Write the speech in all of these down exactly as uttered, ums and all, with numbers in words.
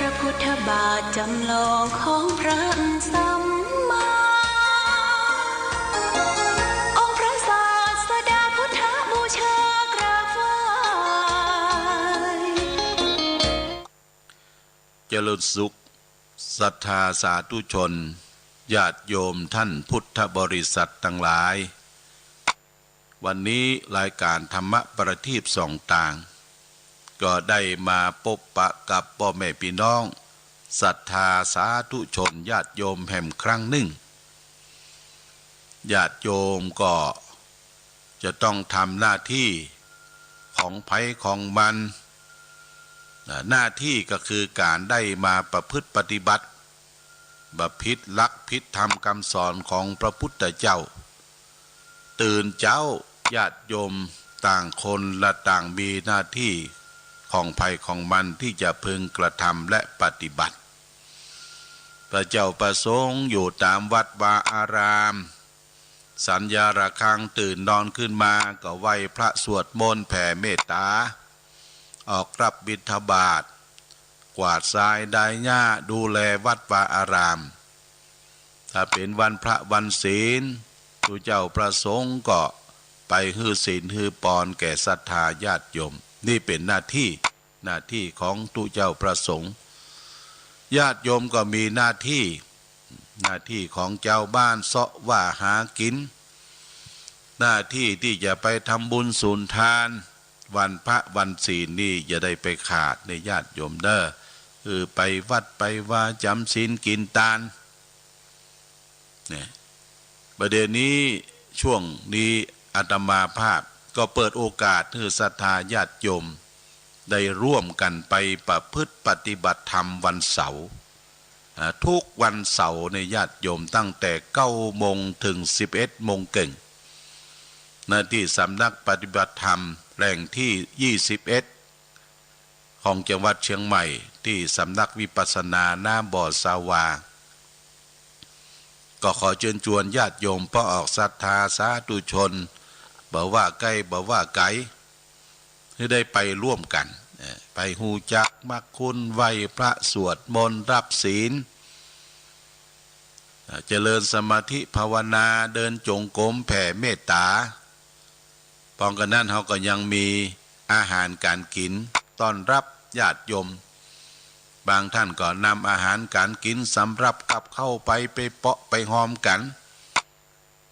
พระพุทธบาทจำลองของพระสัมมา องค์พระศาสดาพุทธบูชากราบไหว้ เจริญสุข ศรัทธาสาธุชน ญาติโยมท่านพุทธบริษัทตังหลาย วันนี้รายก๋านธรรมะประทีปส่องตาง ก็ได้มาปบปะกับป้อแม่ปี้น้อง ศรัทธาสาธุชน ญาติโยมแหมครั้งนึ่ง ญาติโยมก็จะต้องทำหน้าตี้ของใผของมัน หน้าตี้ก็คือก๋านได้มาประพฤติปฏิบัติ บ่ผิดหลักผิดธรรมกำสอนของพระพุทธเจ้า ตื่นเจ๊า ญาติโยมต่างคนละต่างมีหน้าตี้ของใผของมันตี้จะพึงกระทำและปฏิบัติ พระเจ้าประสงค์อยู่ต๋ามวัดวาอาราม สัญญาระฆัง ตื่นนอนขึ้นมาก็ไหว้พระสวดมนต์แผ่เมตต๋า ออกรับบิณฑบาต กวาดซายดายหญ้า ดูแลวัดวาอาราม ถ้าเป๋นวันพระวันศีล ตุ๊เจ้าพระสงฆ์ก็ไปหื้อศีลหื้อปอนแก่ศรัทธาญาติโยม นี่เป๋นหน้าตี้ หน้าตี้ของตุ๊เจ้าพระสงฆ์ ญาติโยมก็มีหน้าตี้ หน้าตี้ของจาวบ้านเซาะว่าหากิ๋น หน้าตี้ตี้จะไปทำบุญสุนทาน วันพระวันศีลนี่อย่าได้ไปขาดเน่อญาติโยมเน่อ คือไปวัดไปวาจ๋ำศีลกิ๋นตาน เนี่ย ประเดี๋ยวนี้ช่วงนี้อาตมาภาพก็เปิดโอกาสหื้อศรัทธาญาติโยมได้ร่วมกั๋นไปประพฤติปฏิบัติธรรมวันเสาร์ อ่า ทุกวันเสาร์เน่อญาติโยมตั้งแต่เก้าโมงเถิงสิบเอ็ดโมงเกิ่ง ณ ตี้สำนักปฏิบัติธรรมแหล่งตี้ยี่สิบเอ็ด ของจังหวัดเชียงใหม่ ตี้สำนักวิปัสสนาน้ำบ่อสาวา ก็ขอเจิญจวนญาติโยมป้อออกศรัทธาสาธุชน บ่ว่าใก้บ่ว่าไก๋ หื้อได้ไปร่วมกั๋น เอ่อ ไปฮู้จักมักคุณ ไหว้พระสวดมนต์รับศีล เอ่อ เจริญสมาธิภาวนา เดินจงกรมแผ่เมตต๋า พร้อมกั๋นนั้นเฮาก็ยังมีอาหารก๋านกิ๋นต้อนรับญาติโยม บางต้านก็นำอาหารก๋านกิ๋นสำรับกับข้าวไป ไปเปาะไปฮอมกั๋น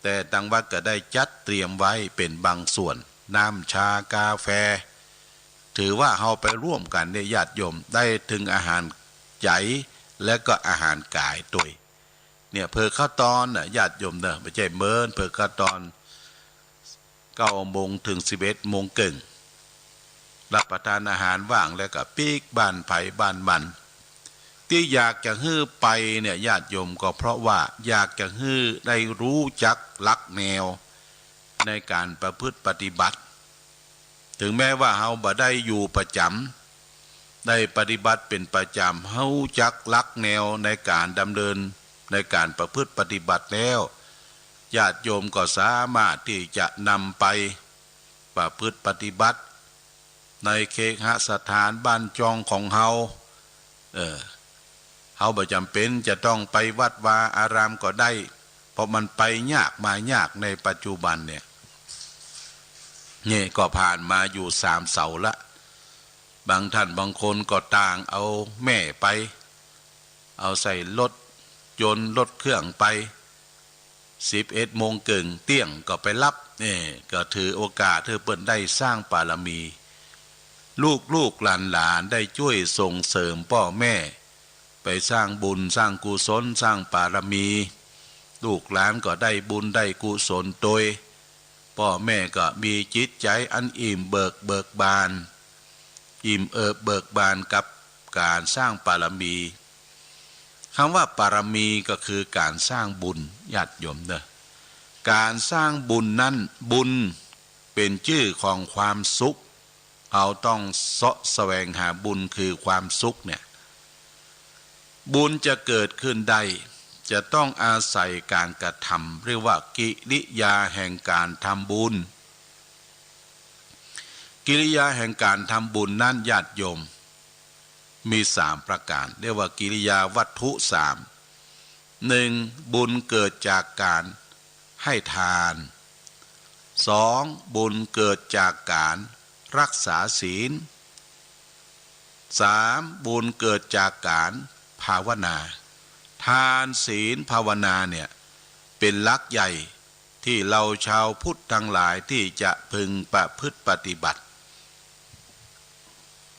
แต่ตางวัดก็ได้จัดเตรียมไว้เป๋นบางส่วน น้ำชากาแฟ ถือว่าเฮาไปร่วมกั๋นเนี่ยญาติโยมได้เถิงอาหารใจ๋และก็อาหารก๋ายตวย เนี่ย เผิกข้าวตอนน่ะญาติโยมเน่อ บ่ใจ้เมิน เผิกข้าวตอน เก้าโมงเถิงสิบเอ็ดโมงเกิ่ง รับประทานอาหารว่างแล้วก็ปิ๊กบ้านใผบ้านมัน ตี้อยากจะหื้อไปเนี่ยญาติโยม ก็เพราะว่าอยากจะหื้อได้ฮู้จักหลักแนวในก๋านประพฤติปฏิบัติ เถิงแม้ว่าเฮาบ่ได้อยู่ประจ๋ำ ได้ปฏิบัติเป๋นประจ๋ำ ฮู้จักหลักแนวในก๋านดำเนิน ในก๋านประพฤติปฏิบัติแล้ว ญาติโยมก็สามารถตี้จะนำไปประพฤติปฏิบัติในเคหสถานบ้านจองของเฮา เออ เฮาบ่จ๋ำเป๋นจะต้องไปวัดวาอารามก็ได้ เพราะมันไปยากมายากในปัจจุบันเนี่ย เนี่ยก็ผ่านมาอยู่สามเสาร์ละ บางต้านบางคนก็ต่างเอาแม่ไป เอาใส่รถยนต์รถเครื่องไป สิบเอ็ดโมงเกิ่งเตี้ยงก็ไปฮับ เนี่ย ก็ถือโอกาสหื้อเปิ้นได้สร้างบารมี ลูกๆ หลานๆ ได้จ้วยส่งเสริมป้อแม่ ไปสร้างบุญสร้างกุศลสร้างบารมี ลูกหลานก็ได้บุญได้กุศลตวย ป้อแม่ก็มีจิตใจ๋อันอิ่มเบิก เบิกบาน อิ่มเอิบเบิกบานกับก๋านสร้างบารมี กำว่าบารมีก็คือก๋านสร้างบุญ ญาติโยมเน่อ ก๋านสร้างบุญนั้น บุญเป๋นจื้อของความสุข เฮาต้องเซาะแสวงหาบุญคือความสุขเนี่ย บุญจะเกิดขึ้นได้ จะต้องอาศัยก๋านกระทำ เรียกว่ากิริยาแห่งก๋านทำบุญ กิริยาแห่งก๋านทำบุญนั้นญาติโยม มีสามประก๋าน เรียกว่ากิริยาวัตถุสาม หนึ่ง บุญเกิดจากก๋านให้ทาน สอง บุญเกิดจากก๋านรักษาศีล สาม บุญเกิดจากก๋านภาวนา ทานศีลภาวนาเนี่ย เป๋นหลักใหญ่ตี้เฮาจาวพุทธตังหลายตี้จะพึงประพฤติปฏิบัติ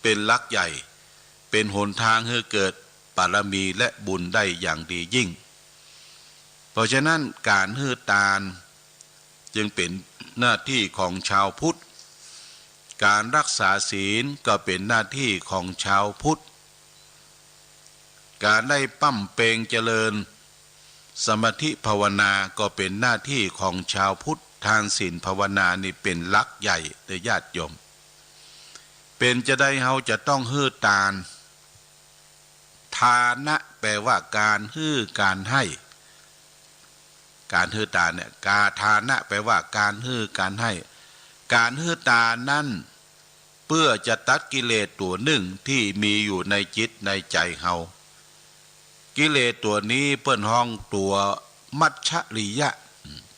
เป๋นหลักใหญ่ เป๋นหนตางหื้อเกิดบารมีและบุญได้อย่างดียิ่ง เพราะฉะนั้นก๋านหื้อตานจึงเป๋นหน้าตี้ของจาวพุทธ ก๋านรักษาศีลก็เป๋นหน้าตี้ของจาวพุทธ ก๋านได้บำเพ็ญเจริญสมาธิภาวนาก็เป๋นหน้าตี้ของจาวพุทธ ทานศีลภาวนานี่เป๋นหลักใหญ่เด้อญาติโยม เป๋นจาใดเฮาจะต้องหื้อตาน ทานะแปลว่าก๋านหื้อก๋านให้ ก๋านหื้อตานเนี่ย กา ทานะแปลว่าก๋านหื้อก๋านให้ ก๋านหื้อตานนั้น เปื้อจะตัดกิเลสตั๋วนึ่งตี้มีอยู่ในจิตในใจ๋เฮา กิเลสตั๋วนี้เปิ้นฮ้องตั๋วมัจฉริยะ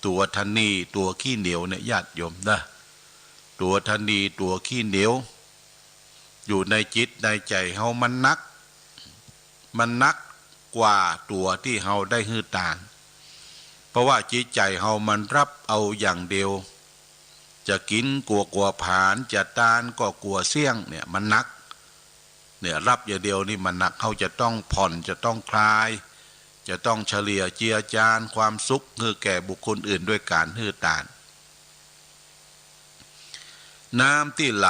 ตั๋วทนี ตั๋วขี้เหนียวเนี่ยญาติโยมนะ ตั๋วทนี ตั๋วขี้เหนียว อยู่ในจิตในใจ๋เฮามันหนัก มันหนักกว่าตั๋วตี้เฮาได้หื้อตาน เพราะว่าจิตใจ๋เฮามันฮับเอาอย่างเดียว จะกิ๋นก็กั๋วกั๋วผลาญ จะตานก็กั๋วเสี้ยงเนี่ยมันหนัก เนี่ยฮับอย่างเดียวนี่มันหนัก เฮาจะต้องผ่อน จะต้องคลาย จะต้องเฉลี่ยเจือจานความสุขหื้อแก่บุคคลอื่นด้วยก๋านหื้อตาน น้ำตี้ไหล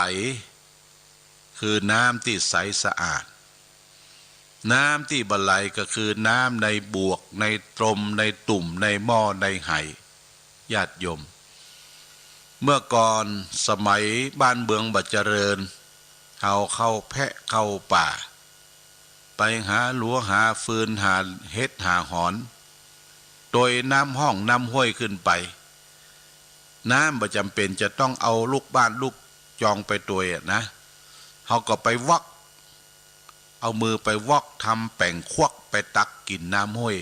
คือน้ำตี้ใสสะอาด น้ำตี้บ่ไหลก็คือน้ำในบวก ในตรม ในตุ่ม ในหม้อ ในไห ญาติโยม เมื่อก่อนสมัยบ้านเมืองบ่เจริญ เฮาเข้าแพะเข้าป่า ไปหาหลัวหาฟืน หาเห็ดหาหอน ตวยน้ำฮ่องน้ำห้วยขึ้นไป น้ำบ่จ๋ำเป๋นจะต้องเอาลูกบ้านลูกจองไปตวยอะนะ เฮาก็ไปวอก เอามือไปวอก ทำแป๋งควักไปตักกิ๋นน้ำห้วย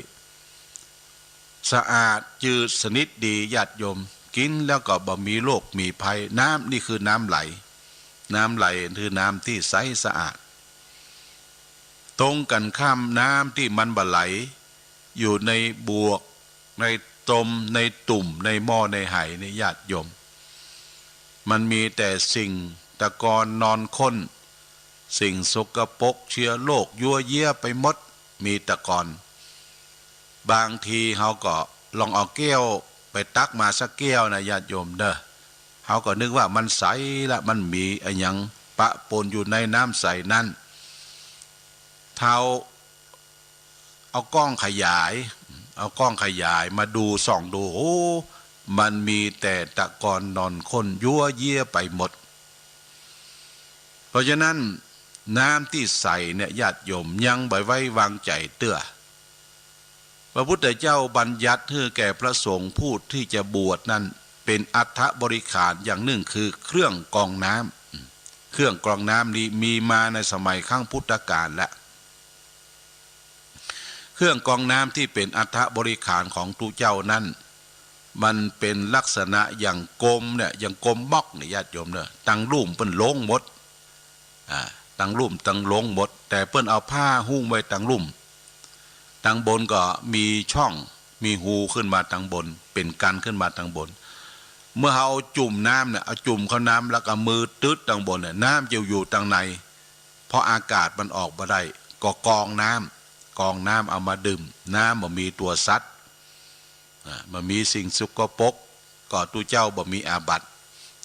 สะอาดจืดสนิทดีญาติโยม กิ๋นแล้วก็บ่มีโรคมีภัย น้ำนี่คือน้ำไหล น้ำไหลคือน้ำตี้ใสสะอาด ตรงกั๋นข้ามน้ำตี้มันบ่ไหล อยู่ในบวก ในตรม ในตุ่ม ในหม้อ ในไหนี่ญาติโยม มันมีแต่สิ่งตะกอนนอนข้น สิ่งสกปรกเชื้อโรคยั่วเยียะไปหมด มีตะกอน บางทีเฮาก็ลองเอาแก้วไปตักมาสักแก้วนะญาติโยมเด้อ เฮาก็นึกว่ามันใสละ มันมีอะหยังปะปนอยู่ในน้ำใสนั้น เฮา เอากล้องขยาย เอากล้องขยายมาดู ส่องดู โอ้ มันมีแต่ตะกอนนอนข้นยั่วเยียะไปหมด เพราะฉะนั้นน้ำตี้ใสเนี่ยญาติโยมยังบ่ไว้วางใจ๋เตื้อ พระพุทธเจ้าบัญญัติหื้อแก่พระสงฆ์ผู้ตี้จะบวชนั้น เป๋นอัฐบริขารอย่างนึ่งคือเครื่องกรองน้ำ เครื่องกรองน้ำนี้มีมาในสมัยครั้งพุทธกาลแล้ว เครื่องกรองน้ำตี้เป๋นอัฐบริขารของตุ๊เจ้านั้น มันเป๋นลักษณะอย่างกลมเนี่ย อย่างกลมบล็อกเนี่ยญาติโยมเนาะ ตังลุ่มเปิ้นลงหมด อ่า ตังลุ่มตังลงหมด แต่เปิ้นเอาผ้าหุ้มไว้ตังลุ่ม ตังบนก็มีช่อง มีฮูขึ้นมาตังบน เป๋นกั้นขึ้นมาตังบน เมื่อเฮาเอาจุ่มน้ำเนี่ย เอาจุ่มเข้าน้ำแล้วก็มือตึ๊ดตังบนเนี่ย น้ำจะอยู่ตังใน เพราะอากาศมันออกบ่ได้ ก็กรองน้ำ กรองน้ำเอามาดื่ม น้ำบ่มีตั๋วสัตว์ อ่า บ่มีสิ่งสกปรก ก็ตุ๊เจ้าบ่มีอาบัติ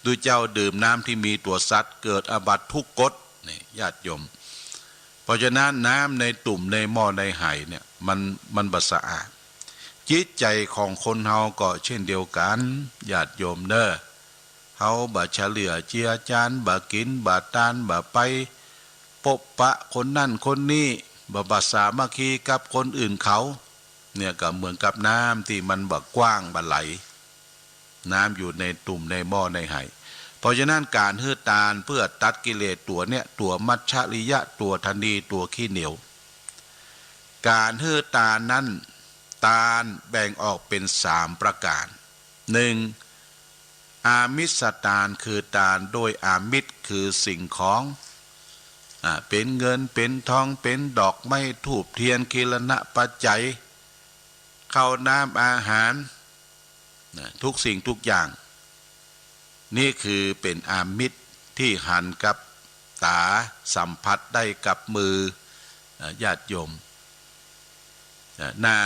ตุ๊เจ้าดื่มน้ำตี้มีตั๋วสัตว์ เกิดอาบัติทุกกฎ นี่ญาติโยม เพราะฉะนั้นน้ำในตุ่มในหม้อในไหเนี่ย มัน มันบ่สะอาด จิตใจ๋ของคนเฮาก็เช่นเดียวกั๋น ญาติโยมเนาะ เฮาบ่เฉลี่ยเจือจาน บ่กิ๋น บ่ตาน บ่ไปปบปะคนนั้นคนนี้ บ่ บ่สามัคคีกับคนอื่นเขา เนี่ยก็เหมือนกับน้ำตี้มันบ่กว้างบ่ไหล น้ำอยู่ในตุ่มในหม้อในไห เพราะฉะนั้นก๋านหื้อตานเปื้อตัดกิเลสตั๋วเนี่ย ตั๋วมัจฉริยะ ตั๋วทนี ตั๋วขี้เหนียว ก๋านหื้อตานนั้น ตานแบ่งออกเป๋นสามประก๋าน นึ่ง อามิสตาน คือตานโดยอามิส คือสิ่งของ อ่า เป๋นเงิน เป๋นทอง เป๋นดอกไม้ ธูปเทียน กิรณปัจจัย ข้าวน้ำอาหาร นะ ทุกสิ่งทุกอย่าง นี่คือเป๋นอามิสตี้หันกับต๋า สัมผัสได้กับมือ อ่า ญาติโยม อ่า หน้า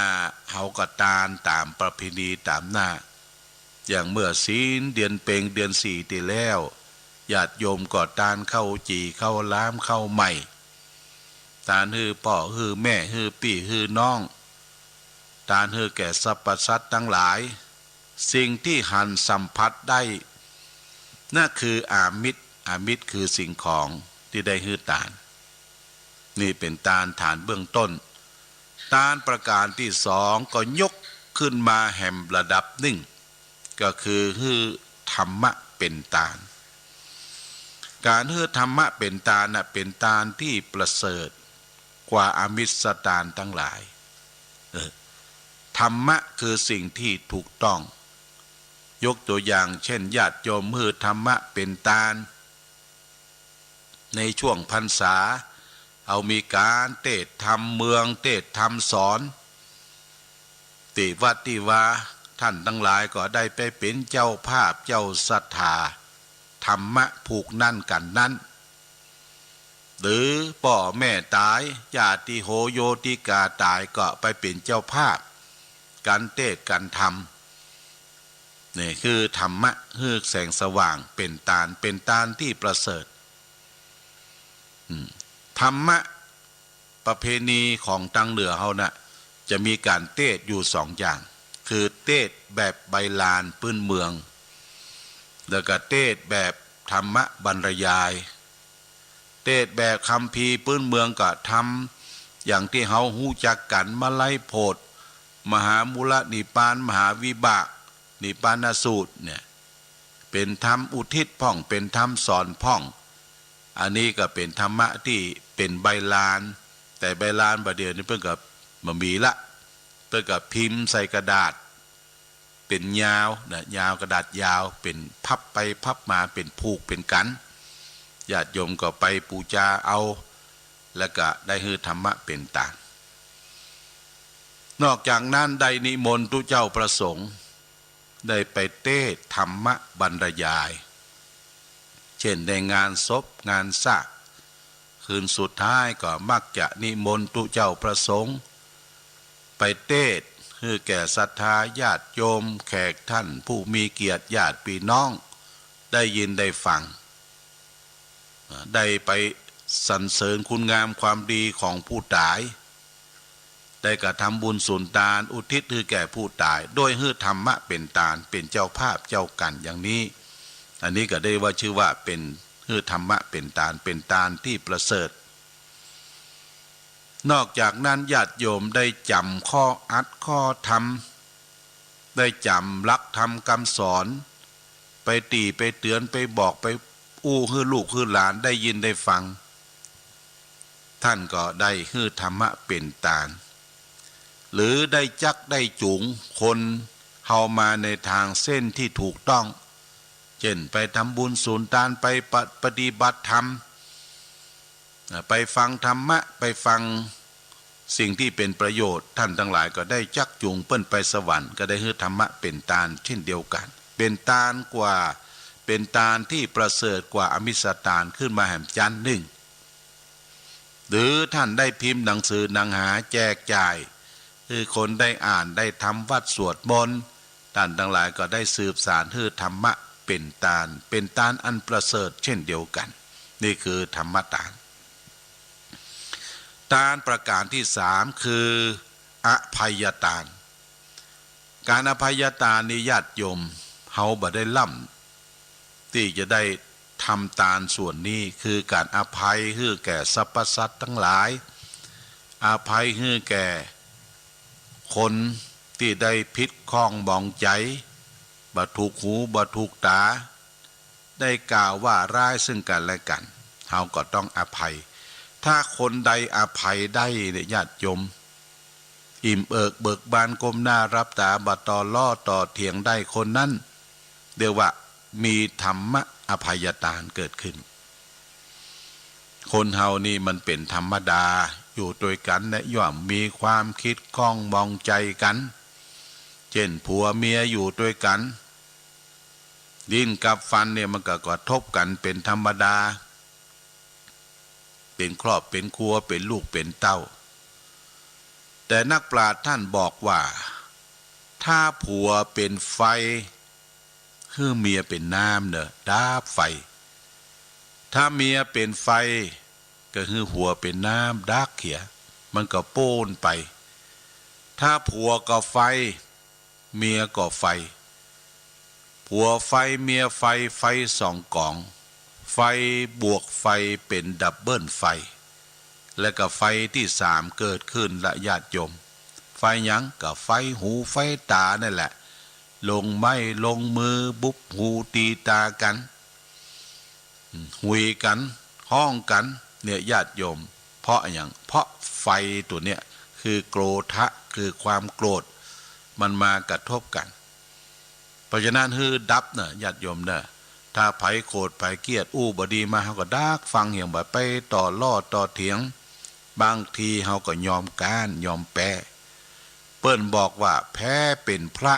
เฮาก็ตานต๋ามประเพณีต๋ามหน้า อย่างเมื่อศีลเดือนเพ็ญเดือนสี่ตี้แล้ว ญาติโยมก็ตานข้าวจี่ ข้าวหลาม ข้าวใหม่ ตานหื้อป้อ หื้อแม่ หื้อปี้ หื้อน้อง ตานหื้อแก่สรรพสัตว์ตังหลาย สิ่งตี้หันสัมผัสได้ นั่นคืออามิส อามิสคือสิ่งของตี้ได้หื้อตาน นี่เป๋นตานฐานเบื้องต้น ตานประก๋านตี้สองก็ยกขึ้นมาแหมระดับนึ่ง ก็คือหื้อธรรมะเป๋นตาน ก๋านหื้อธรรมะเป๋นตานน่ะ เป๋นตานตี้ประเสริฐกว่าอามิสตานตังหลาย เออ ธรรมะคือสิ่งตี้ถูกต้อง ยกตั๋วอย่างเจ้น ญาติโยมหื้อธรรมะเป๋นตาน ในช่วงพรรษา เฮามีก๋านเตสน์ธรรมเมือง เตสน์ธรรมสอน ตี้วัดตี้วา ต้านตังหลายก็ได้ไปเป๋นเจ้าภาพ เจ้าศรัทธา ธรรมะผูกนั้นกั๋นนั้น หรือป้อแม่ต๋าย ญาติโหโยติกาต๋าย ก็ไปเป๋นเจ้าภาพ ก๋านเตสน์ก๋านธรรม นี่คือธรรมะหื้อแสงสว่างเป๋นตาน เป๋นตานตี้ประเสริฐ อืม ธรรมะประเพณีของตางเหนือเฮาน่ะ จะมีก๋านเตสน์อยู่สองอย่าง คือเตสน์แบบใบลานปื๊นเมือง แล้วก็เตสน์แบบธรรมบรรยาย เตสน์แบบคัมภีร์ปื๊นเมืองก็ธรรมอย่างตี้เฮาฮู้จักกั๋น มลัยโพธิ มหามูลนิพพาน มหาวิบาก นิพพานสูตรเนี่ย เป๋นธรรมอุทิศพ่อง เป๋นธรรมสอนพ่อง อันนี้ก็เป๋นธรรมะตี้เป๋นใบลาน แต่ใบลานบ่าเดี่ยวนี้เปิ้นก็บ่มีละ เปิ้นก็พิมพ์ใส่กระดาษ เป๋นยาวนะ ยาว กระดาษยาว เป๋นพับไปพับมา เป๋นผูกเป๋นกั๋น ญาติโยมก็ไปปู๋จาเอา แล้วก็ได้หื้อธรรมะเป๋นตาน นอกจากนั้นได้นิมนต์ตุ๊เจ้าพระสงฆ์ ได้ไปเตสน์ธรรมบรรยาย เจ้นในงานศพ งานซาก คืนสุดท้ายก็มักจะนิมนต์ตุ๊เจ้าพระสงฆ์ ไปเตสน์หื้อแก่ศรัทธาญาติโยม แขกท่านผู้มีเกียรติ ญาติปี้น้อง ได้ยินได้ฟัง ได้ไปสรรเสริญคุณงามความดีของผู้ต๋าย ได้กระทำบุญสุนตานอุทิศหื้อแก่ผู้ต๋าย โดยหื้อธรรมะเป๋นตาน เป๋นเจ้าภาพเจ้ากั๋นอย่างนี้ อันนี้ก็ได้ว่า จื้อว่าเป๋นหื้อธรรมะเป๋นตาน เป๋นตานตี้ประเสริฐ นอกจากนั้นญาติโยมได้จ๋ำข้ออัดข้อธรรม ได้จ๋ำหลักธรรมกำสอน ไปติไปเตือน ไปบอก ไปอู้หื้อลูกหื้อหลานได้ยินได้ฟัง ต้านก็ได้หื้อธรรมะเป๋นตาน หรือได้จักได้จูงคนเฮามาในตางเส้นตี้ถูกต้อง เจ้นไปทำบุญสุนตาน ไปปะ- ปฏิบัติธรรม อ่า ไปฟังธรรมะ ไปฟังสิ่งตี้เป๋นประโยชน์ ต้านตังหลายก็ได้จักจูงเปิ้นไปสวรรค์ ก็ได้หื้อธรรมะเป๋นตานเจ้นเดียวกั๋น เป๋นตานกว่า เป๋นตานตี้ประเสริฐกว่าอามิสตานขึ้นมาแหมจั๊นนึ่ง หรือต้านได้พิมพ์หนังสือหนังหาแจกจ่าย หื้อคนได้อ่านได้ทำวัตรสวดมนต์ ต้านตังหลายก็ได้สืบสานหื้อธรรมะเป๋นตาน เป๋นตานอันประเสริฐเจ้นเดียวกั๋น นี่คือธรรมตาน ตานประก๋านตี้สามคืออภัยตาน ก๋านอภัยตานนี้ญาติโยมเฮาบ่ได้ล้ำตี้จะได้ทำตานส่วนนี้ คือก๋านอภัยหื้อแก่สรรพสัตว์ตังหลาย อภัยหื้อแก่คนตี้ได้ผิดข้องหมองใจ๋ บ่ถูกหูบ่ถูกต๋า ได้กล่าวว่าร้ายซึ่งกั๋นและกั๋น เฮาก็ต้องอภัย ถ้าคนใดอภัยได้เนี่ย ญาติโยม อิ่มเอิบเบิกบาน ก้มหน้ารับต๋า บ่ต่อล้อต่อเถียงได้ คนนั้นเรียกว่ามีธรรมะอภัยตานเกิดขึ้น คนเฮานี่มันเป๋นธรรมดา อยู่ตวยกั๋นและย่อมมีความคิดข้องหมองใจ๋กั๋น เจ้นผัวเมียอยู่ตวยกั๋น ลิ้นกับฟันเนี่ยมันก็กระทบกั๋นเป๋นธรรมดา เป๋นครอบเป๋นครัว เป๋นลูกเป๋นเต้า แต่นักปราชญ์ต้านบอกว่า ถ้าผัวเป๋นไฟ หื้อเมียเป๋นน้ำเน่อ ดับไฟ ถ้าเมียเป๋นไฟ ก็หื้อผัวเป๋นน้ำ ดับเหีย มันก็โป๊นไป ถ้าผัวก็ไฟ เมียก็ไฟ ผัวไฟเมียไฟ ไฟสองก๋อง ไฟบวกไฟเป๋นดับเบิลไฟ และก็ไฟตี้สามเกิดขึ้นละญาติโยม ไฟหยัง ก็ไฟหูไฟต๋านั่นแหละ ลงไม้ลงมือ บุบหูตีต๋ากั๋น หุยกั๋น ฮ้องกั๋น เนี่ยญาติโยม เพราะหยัง เพราะไฟตั๋วเนี้ยคือโกรธะ คือความโกรธ มันมากระทบกั๋น เพราะฉะนั้นหื้อดับเน่อญาติโยมเน่อ ถ้าใผโกรธใผเกลียดอู้บ่ดีมา เฮาก็ดักฟังเหีย บ่ไปต่อล้อต่อเถียง บางทีเฮาก็ยอมก๊านยอมแป๊ เปิ้นบอกว่าแพ้เป๋นพระ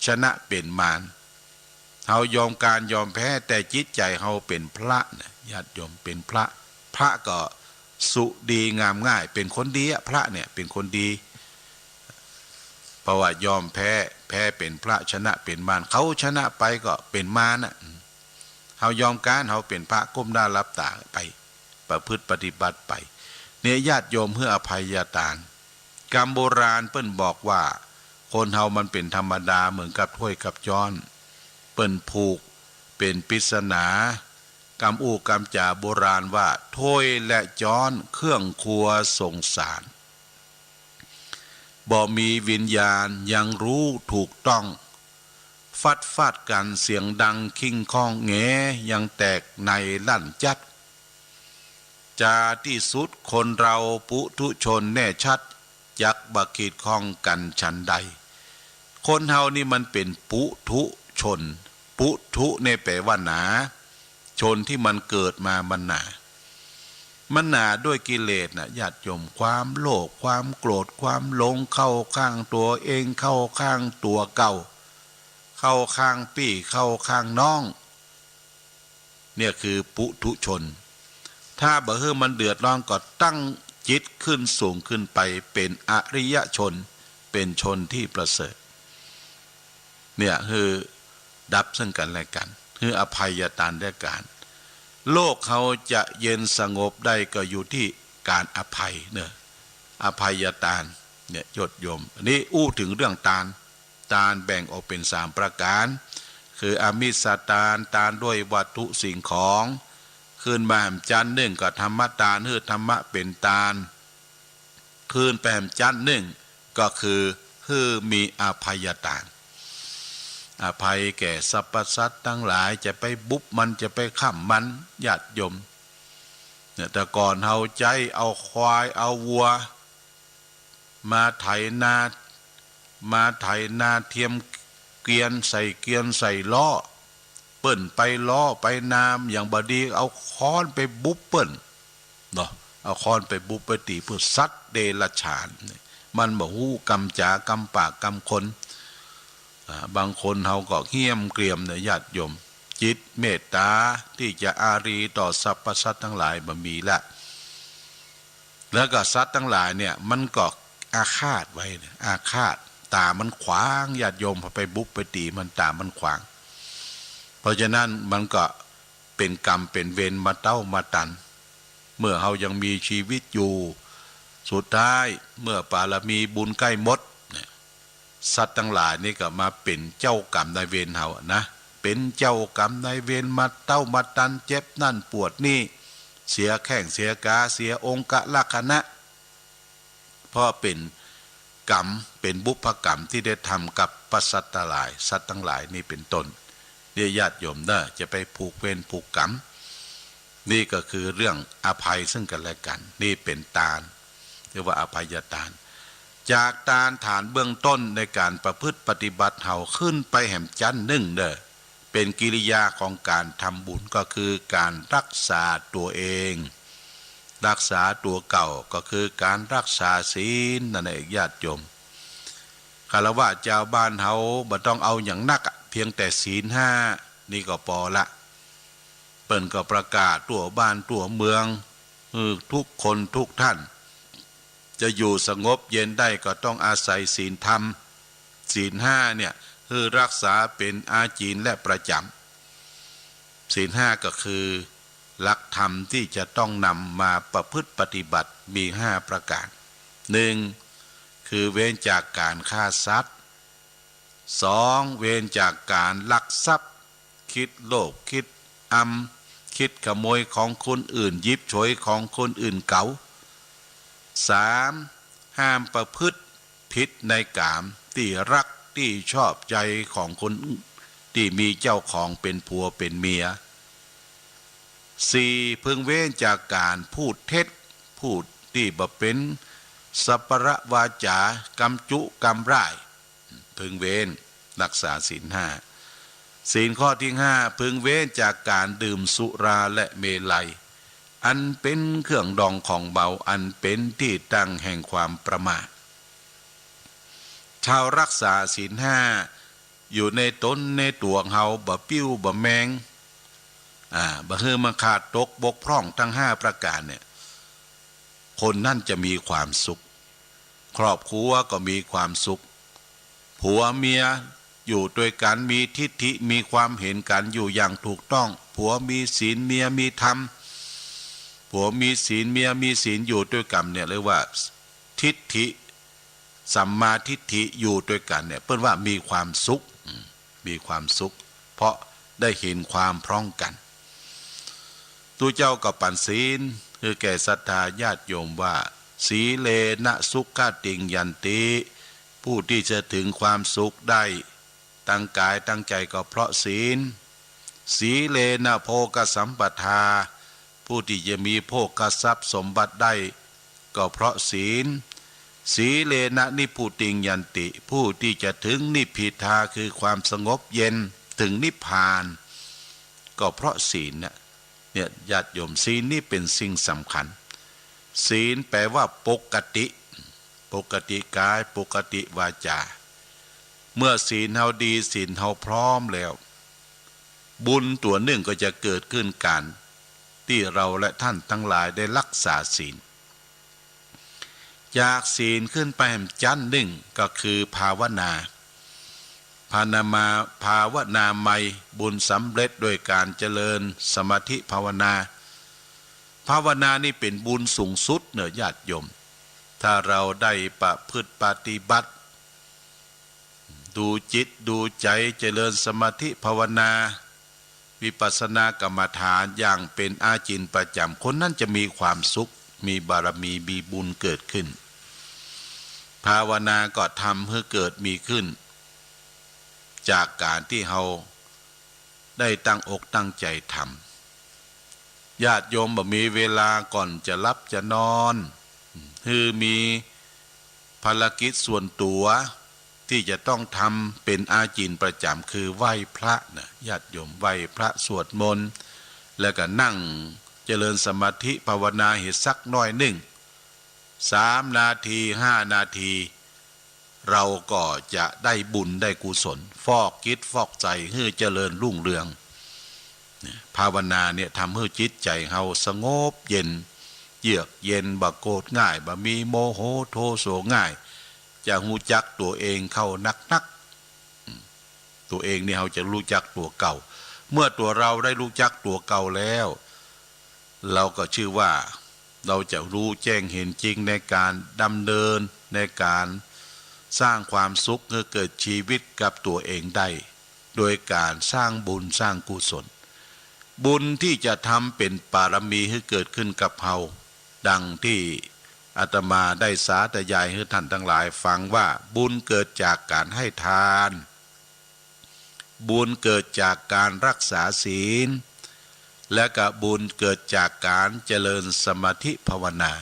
ชนะเป๋นมาร เฮายอมก๊านยอมแพ้ แต่จิตใจ๋เฮาเป๋นพระเน่อญาติโยม เป๋นพระ พระก็สุดีงามง่าย เป๋นคนดีอะ พระเนี่ยเป๋นคนดี เพราะว่ายอมแพ้ แพ้เป๋นพระ ชนะเป๋นมาร เขาชนะไปก็เป๋นมารน่ะ เฮายอมก๊าน เฮาเป๋นพระก้มหน้าหลับต๋าไป ประพฤติปฏิบัติไป เนี่ยญาติโยมหื้ออภัยตาน กำโบราณเปิ้นบอกว่า คนเฮามันเป๋นธรรมดาเหมือนกับถ้วยกับจ๊อน เปิ้นผูกเป๋นปริศนา กำอู้กำจ๋าโบราณว่า ถ้วยและจ๊อนเครื่องครัวสงสาร บ่มีวิญญาณยังรู้ถูกต้อง ฟัดฟาดกั๋นเสียงดังคิ้งข้องแง ยังแตกในลั่นจัด จาตี้สุดคนเฮาปุถุชนแน่ชัด จักบ่ขีดข้องกั๋นฉันใด คนเฮานี่มันเป๋นปุถุชน ปุถุเนี่ยแปลว่าหนา ชนที่มันเกิดมามันหนา มันหนาด้วยกิเลสน่ะญาติโยม ความโลภ ความโกรธ ความหลง เข้าข้างตั๋วเอง เข้าข้างตั๋วเก่า เข้าข้างปี้ เข้าข้างน้อง เนี่ยคือปุถุชน ถ้าบ่หื้อมันเดือดร้อนก็ตั้งจิตขึ้นสูงขึ้นไปเป๋นอริยชน เป๋นชนที่ประเสริฐ เนี่ยหื้อดับซึ่งกั๋นและกั๋น หื้ออภัยตานและกั๋น โลกเฮาจะเย็นสงบได้ก็อยู่ตี้ก๋านอภัยเน่อ อภัยตาน เนี่ยญาติโยม อันนี้อู้เถิงเรื่องตาน ตานแบ่งออกเป๋นสามประก๋าน คืออามิสตาน ตานด้วยวัตถุสิ่งของ ขึ้นมาแหมจั้นนึ่งก็ธรรมตาน หื้อธรรมะเป๋นตาน ขึ้นไปแหมจั้นนึ่งก็คือหื้อมีอภัยตาน อภัยแก่สรรพสัตว์ตังหลาย จะไปบุบมัน จะไปฆ่ำมัน ญาติโยม เนี่ย แต่ก่อนเฮาใจ๊เอาควายเอาวัว มาไถนา มาไถนาเทียมเกวียน ใส่เกวียนใส่ล้อ เปิ้นไปล้อไปนา อย่างบ่ดีเอาค้อนไปบุบเปิ้นเนาะ เอาค้อนไปบุบไปตี๋เปิ้น สัตว์เดรัจฉานเนี่ย มันบ่ฮู้กำจ๋ากำปากกำคน อ่า บางคนเฮาก็เหี้ยมเกรียมเนี่ยญาติโยม จิตเมตต๋าตี้จะอารีต่อสรรพสัตว์ตังหลายบ่มีละ แล้วก็สัตว์ตังหลายเนี่ยมันก็อาฆาตไว้เนี่ย อาฆาต ต๋ามันขวาง ญาติโยม พอไปบุบไปตี๋มัน ต๋ามันขวาง เพราะฉะนั้นมันก็เป๋นกรรมเป๋นเวรมาเต้ามาตัน เมื่อเฮายังมีชีวิตอยู่ สุดท้ายเมื่อบารมีบุญใก้หมดเนี่ย สัตว์ตังหลายนี่ก็มาเป๋นเจ้ากรรมนายเวรเฮาอะนะ เป๋นเจ้ากรรมนายเวร มาเต้ามาตัน เจ็บนั่นปวดนี่ เสียแข้งเสียขา เสียองคละคณะ เพราะเป๋นกรรม เป๋นบุพกรรมตี้ได้ทำกับประสัตว์ตังหลาย สัตว์ตังหลายนี่เป๋นต้น เนี่ยญาติโยมเน่อ จะไปผูกเวรผูกกรรม นี่ก็คือเรื่องอภัยซึ่งกันและกัน นี่เป๋นตาน เรียกว่าอภัยตาน จากตานฐานเบื้องต้นในก๋านประพฤติปฏิบัติเฮาขึ้นไปแหมจั๊นนึ่งเน่อ เป๋นกิริยาของก๋านทำบุญ ก็คือก๋านรักษาตั๋วเอง รักษาตั๋วเก่า ก็คือก๋านรักษาศีลนั่นเองญาติโยม ฆราวาสจาวบ้านเฮาบ่ต้องเอาหยังนักอะ เพียงแต่ศีลห้านี่ก็ปอละ เปิ้นก็ประกาศทั่วบ้านทั่วเมือง หื้อทุกคนทุกท่าน จะอยู่สงบเย็นได้ก็ต้องอาศัยศีลธรรม ศีลห้าเนี่ย หื้อรักษาเป๋นอาจินและประจ๋ำ ศีลห้าก็คือหลักธรรมที่จะต้องนำมาประพฤติปฏิบัติมีห้าประก๋าน นึ่ง คือเว้นจากก๋านฆ่าสัตว์ สอง เว้นจากก๋านลักทรัพย์ คิดโลภ คิดอำ คิดขโมยของคนอื่น หยิบฉวยของคนอื่นเขา สาม ห้ามประพฤติผิดในกาม ตี้ฮักตี้ชอบใจ๋ของคนตี้มีเจ้าของเป๋นผัวเป๋นเมีย สี่ พึงเว้นจากก๋านพูดเท็จ พูดตี้บ่เป๋นสัปปะวาจา กำจุกำร่าย พึงเว้น รักษาศีลห้า ศีลข้อตี้ห้า พึงเว้นจากก๋านดื่มสุราและเมรัย อันเป๋นเครื่องดองของเมา อันเป๋นตี้ตั้งแห่งความประมาท เฮารักษาศีลห้าอยู่ในต๋นในตั๋วเฮา บ่ปิ้วบ่แมง อ่า บ่หื้อมันขาดตกบกพร่องตังห้าประก๋านเนี่ย คนนั้นจะมีความสุข ครอบครัวก็มีความสุข ผัวเมียอยู่ตวยกั๋นมีทิฏฐิ มีความเห็นกั๋นอยู่อย่างถูกต้อง ผัวมีศีลเมียมีธรรม ผัวมีศีลเมียมีศีลอยู่ตวยกั๋นเนี่ยเรียกว่าทิฏฐิ สัมมาทิฏฐิอยู่ตวยกั๋นเนี่ย เปิ้นว่ามีความสุข อืม มีความสุข เพราะได้เห็นความพร้อมกั๋น ตุ๊เจ้าก็ปั๋นศีลหื้อแก่ศรัทธาญาติโยมว่า สีเลนะสุขะติงยันติ ผู้ตี้จะถึงความสุขได้ตังก๋ายตังใจ๋ก็เพราะศีล สีเลนะโภคสัมปทา ผู้ตี้จะมีโภคทรัพย์สมบัติได้ก็เพราะศีล สีเลนะนิพพุติงยันติ ผู้ตี้จะถึงนิพพิทาคือความสงบเย็น ถึงนิพพาน ก็เพราะศีลน่ะ เนี่ยญาติโยม ศีลนี่เป๋นสิ่งสำคัญ ศีลแปลว่าปกติ ปกติกาย ปกติวาจา เมื่อศีลเฮาดี ศีลเฮาพร้อมแล้ว บุญตั๋วนึ่งก็จะเกิดขึ้นก๋านตี้เฮาและต้านตังหลายได้รักษาศีล จากศีลขึ้นไปแหมจั๊นนึ่งก็คือภาวนา ภาวนามา ภาวนาใหม่ บุญสำเร็จด้วยก๋านเจริญสมาธิภาวนา ภาวนานี่เป๋นบุญสูงสุดเน่อญาติโยม ถ้าเฮาได้ประพฤติปฏิบัติ ดูจิตดูใจ๋ เจริญสมาธิภาวนา วิปัสสนากรรมฐานอย่างเป๋นอาจินประจ๋ำ คนนั้นจะมีความสุข มีบารมี มีบุญเกิดขึ้น ภาวนาก็ทำหื้อเกิดมีขึ้น จากก๋านตี้เฮาได้ตั้งอกตั้งใจ๋ทำ ญาติโยมบ่มีเวลาก่อนจะหลับจะนอน หื้อมีภารกิจส่วนตั๋ว ตี้จะต้องทำเป๋นอาจินประจ๋ำ คือไหว้พระน่ะ ญาติโยม ไหว้พระสวดมนต์ แล้วก็นั่งเจริญสมาธิภาวนาหื้อสักหน้อยนึ่ง สามนาที ห้านาที เฮาก็จะได้บุญได้กุศล ฟอกจิตฟอกใจ๋หื้อเจริญรุ่งเรือง ภาวนาเนี่ยทำหื้อจิตใจ๋เฮาสงบเย็น เยือกเย็น บ่โกรธง่าย บ่มีโมโหโทโสง่าย จะฮู้จักตั๋วเองเข้านักๆ อืม ตั๋วเองนี่เฮาจะฮู้จักตั๋วเก่า เมื่อตั๋วเฮาได้ฮู้จักตั๋วเก่าแล้ว เฮาก็ชื่อว่าเฮาจะฮู้แจ้งเห็นจริงในก๋านดำเนิน ในก๋านสร้างความสุขหื้อเกิดชีวิตกับตั๋วเองได้ โดยก๋านสร้างบุญสร้างกุศล บุญตี้จะทำเป๋นบารมีหื้อเกิดขึ้นกับเฮา ดังตี้อาตมาได้สาธยายหื้อต้านตังหลายฟังว่า บุญเกิดจากก๋านให้ทาน บุญเกิดจากการรักษาศีล และก็บุญเกิดจากการเจริญสมาธิภาวนา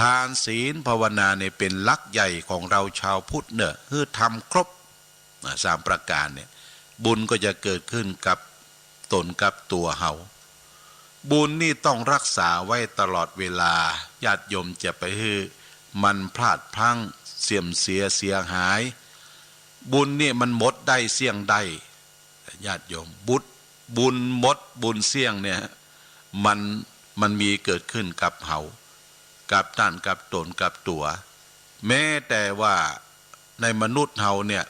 ทานศีลภาวนาเนี่ยเป๋นหลักใหญ่ของเฮาจาวพุทธเน่อ หื้อทำครบ อ่า สามประก๋านเนี่ย บุญก็จะเกิดขึ้นกับต๋นกับตั๋วเฮา บุญนี่ต้องรักษาไว้ตลอดเวลา ญาติโยมจะไปหื้อมันพลาดพลั้ง เสื่อมเสียเสียหาย บุญเนี่ยมันหมดได้เสี้ยงได้ ญาติโยม บุญ บุญหมด บุญเสี้ยงเนี่ย มัน มันมีเกิดขึ้นกับเฮา กับต้าน กับต๋น กับตั๋ว แม้แต่ว่าในมนุษย์เฮาเนี่ย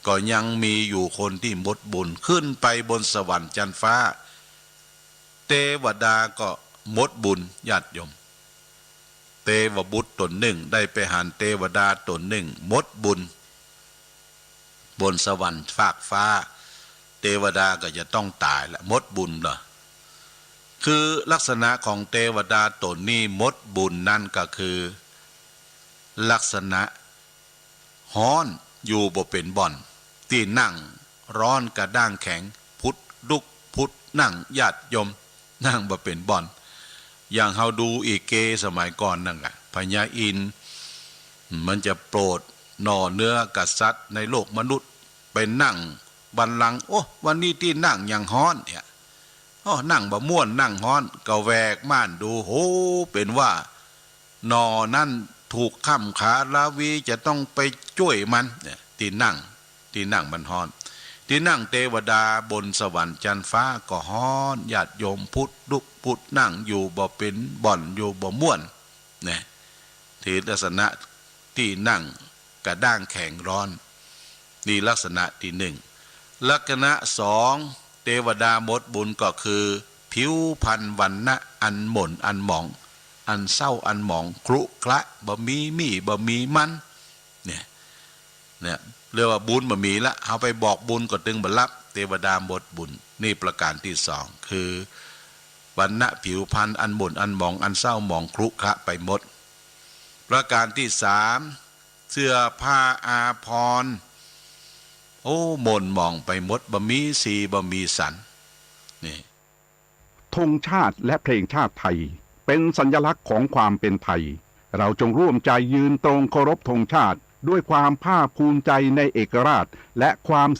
ก็ยังมีอยู่คนตี้หมดบุญ ขึ้นไปบนสวรรค์จั๊นฟ้า เตวดาก็หมดบุญ ญาติโยม เตวบุตรต๋นนึ่ง ได้ไปหันเตวดาต๋นนึ่ง หมดบุญ บนสวรรค์ฟากฟ้า เตวดาก็จะต้องต๋ายละ หมดบุญเหรอ คือลักษณะของเตวดาต๋นนี้หมดบุญนั้นก็คือ ลักษณะฮ้อน อยู่บ่เป๋นบ่อน ตี้นั่งฮ้อนกระด้างแข็ง ผุดลุกผุดนั่ง ญาติโยม นั่งบ่เป๋นบ่อน อย่างเฮาดูอีเกสมัยก่อนนั่นแหละ พญาอินทร์ มันจะโปรดหน่อเนื้อกษัตริย์ในโลกมนุษย์ ไปนั่งบัลลังก์ โอ้ วันนี้ตี้นั่งยังฮ้อนเนี่ย โอ้ นั่งบ่ม่วน นั่งฮ้อน ก็แหวกม่านดู โห เป๋นว่า หน่อนั้นถูกค่ำขาราวี จะต้องไปจ้วยมันเนี่ย ตี้นั่ง ตี้นั่งมันฮ้อน ตี้นั่งเตวดาบนสวรรค์จั๊นฟ้าก็ฮ้อน ญาติโยม ผุดลุกผุดนั่ง อยู่บ่เป๋นบ่อน อยู่บ่ม่วน เนี่ย ตี้ลักษณะตี้นั่งกระด้างแข็งฮ้อน นี่ลักษณะตี้นึ่ง ลักษณะสอง เตวดาหมดบุญก็คือ ผิวพรรณวรรณะอันหม่นอันหมอง อันเศร้าอันหมอง ครุขระ บ่มีมี่ บ่มีมัน เนี่ย เนี่ย เรียกว่าบุญบ่มีละ เฮาไปบอกบุญก็ตึงบ่ฮับ เตวดาหมดบุญ นี่ประก๋านตี้สอง คือ วรรณะผิวพรรณอันหม่นอันหมอง อันเศร้าหมอง ครุขระไปหมด ประก๋านตี้สาม เสื้อผ้าอาภรณ์ โอ้ หม่นหมองไปหมด บ่มีสี บ่มีสัน นี่ ธงชาติและเพลงชาติไทย เป็นสัญลักษณ์ของความเป็นไทย เราจงร่วมใจยืนตรงเคารพธงชาติ ด้วยความภาคภูมิใจในเอกราช และความเสีย